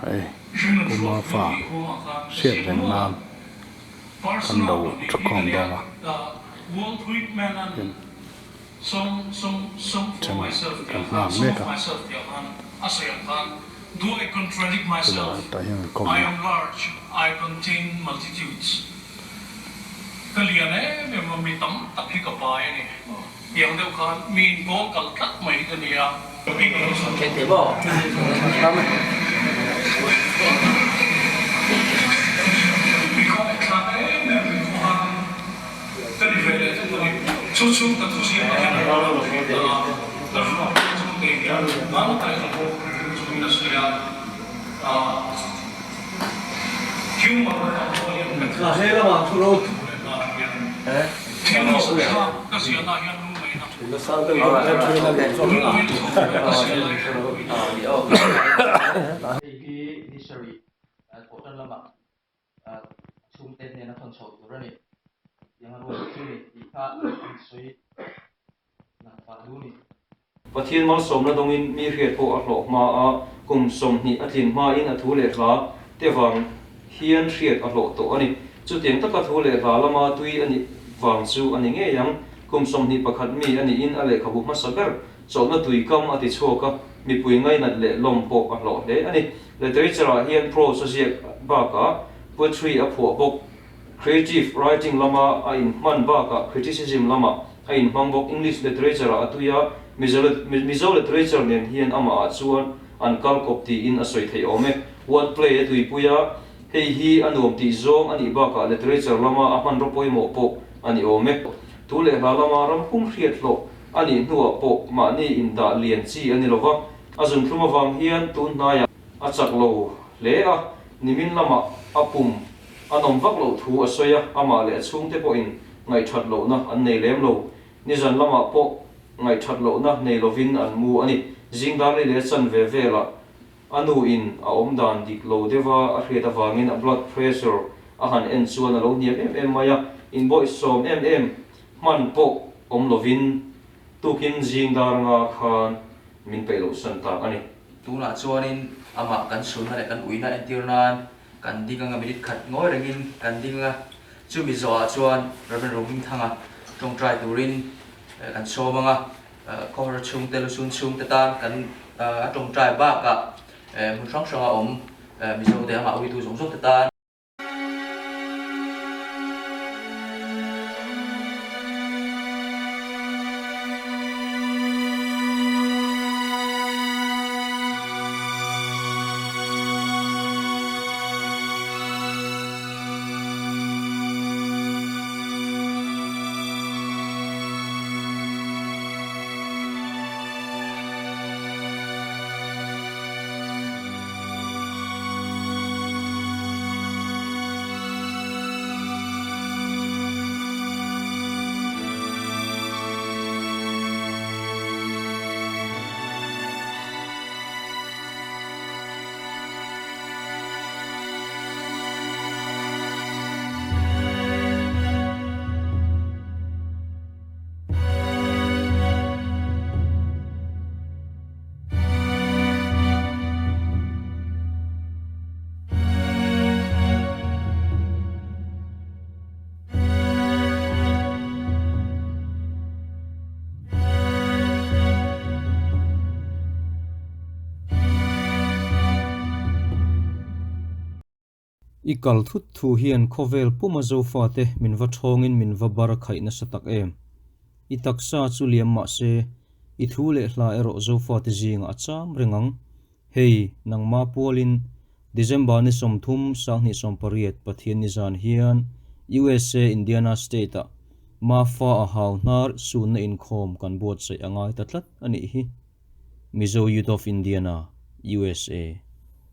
Hei Pu Mafa hriat reng nan kan lo thukhawm dawn a, then kan nghak mek a, tunah tah hian an kawm a. Hei hi ni sarih thawhtan lamah chhungte hnena thawn chhoh tur a ni. Tiang a rual chu ni tih kha an sawi lang fah du ni. Pathian malsawmna dawngin mi hriat pawh a hlawh hma a, kum 20 a tlin hmain a thu leh hla te vang hian hriat a hlawh tawh a ni. Chutiang taka thu leh hla lama tui a nih vang chu a ni ngei ang. Kum 21 mi a niin a lehkhabu hmasa ber chawlhna tui kam a ti chhuak a, mipui ngainat leh lawm pawh a hlawh hle a ni. Literature-ah hian prose a ziak bakah poetry a phuah bawk. Creative writing lama a inhman bakah criticism lamah a inhmang bawk. English literature-ah a tui a, Mizo literature nen hian amahah chuan an kal kawp tiin a sawi theih awm e. Word play a tuipui a, hei hi a nuam tih zawng a nih bakah literature lama a hmanraw pawimawh pawh a ni awm e. Tu leh hla lama ram pum hriat hlawh a nih hnuah pawh mahni indah lian chi a ni lova, a zunthlum avang hian tun hnaiah a chak lo hle a, nimin lamah a pum a nawm vak loh thu a sawi a, amah leh a chhungte pawhin ngaihthat lohna an nei lem lo. Nizan lamah pawh ngaihthat lohna nei lovin an mu a ni. Zingdar leh chanve velah a nu in a awm dan dik lo deuha a hriat avangin a blood pressure a han en chuan a lo hniam em em mai a, inbawihsawm em em hman pawh awm lovin tukin zingdar nga khan min peih loh san tak a ni. Tunah chuanin amah kan chhunna leh kan uina entir nan kan ding anga minute khat ngawi rengin kan ding anga chumi zawhah chuan Rev. Rohmingthanga tawngtai turin kan sawm anga khawhar chhungte lusun chhungte tan kan a tawngtai bakah hmun hrang hranga awm Mizote amah uitu zawng zawng te tan. I kal thut thu hian khawvel puma Zofate min va thawngin min va bar khaih nasa tak em? I taksa chu liam mah se, i thu leh hla erawh Zofate zingah a cham reng ang. Hei, nangmah pualin December ni 30, 2018 Pathian nizan hian USA Indiana State-ah Mafa a hau hnar sunna inkhawm kan buatsaih a ngai ta tlat a nih hi. Mizo Youth of Indiana, USA.